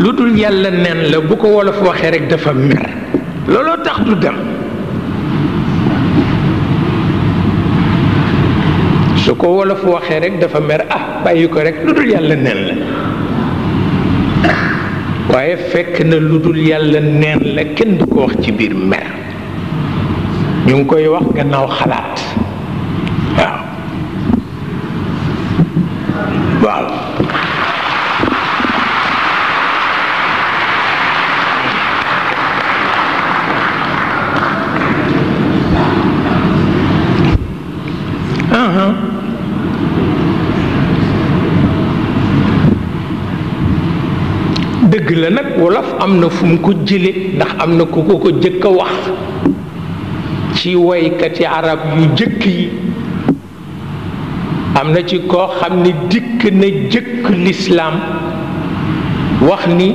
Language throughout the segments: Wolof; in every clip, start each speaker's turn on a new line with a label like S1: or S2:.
S1: lu dul yàlla nen la bu ko wolof waxee rek dafa mer looloo tax du dem su ko wolof waxee rek dafa mer bàyyi ko rek lu dul yàlla nen la waaye fekk na lu dul yàlla neen la kenn du ko wax ci biir mer ñu ngi koy wax gannaaw xalaat waaw dëgg la nag wolof am na fu mu ko jële ndax am na ku ko jëkk a wax ci woykati arab yu jëkk yi am na ci koo xam ni dikk na jëkk lislaam wax ni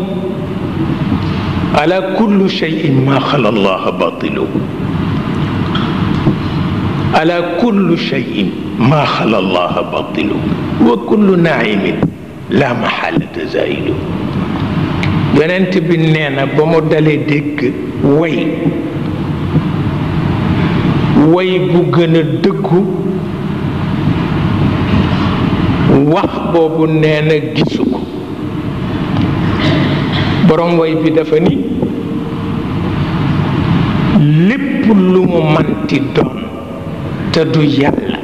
S1: ala kullu shay'in ma xala allaha batilu ala kullu shay'in ma xala allaha batilu wa kullu naimin la mahalata zailu yonent bi nee na ba mu dalee dégg way bu gën a dëggu wax boobu nee na gisu ko borom way bi dafa ni lépp lu mu manti doon te du yàlla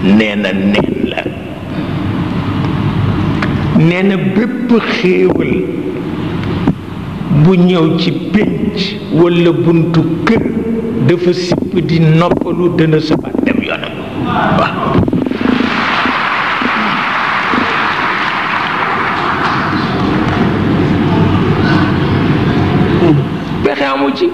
S1: nee na neen la nee na bépp xéewal bu ñëw ci pénc walla buntu kër dafa sipp di noppalu dana sabat dem yoonam waaw pexe amu ci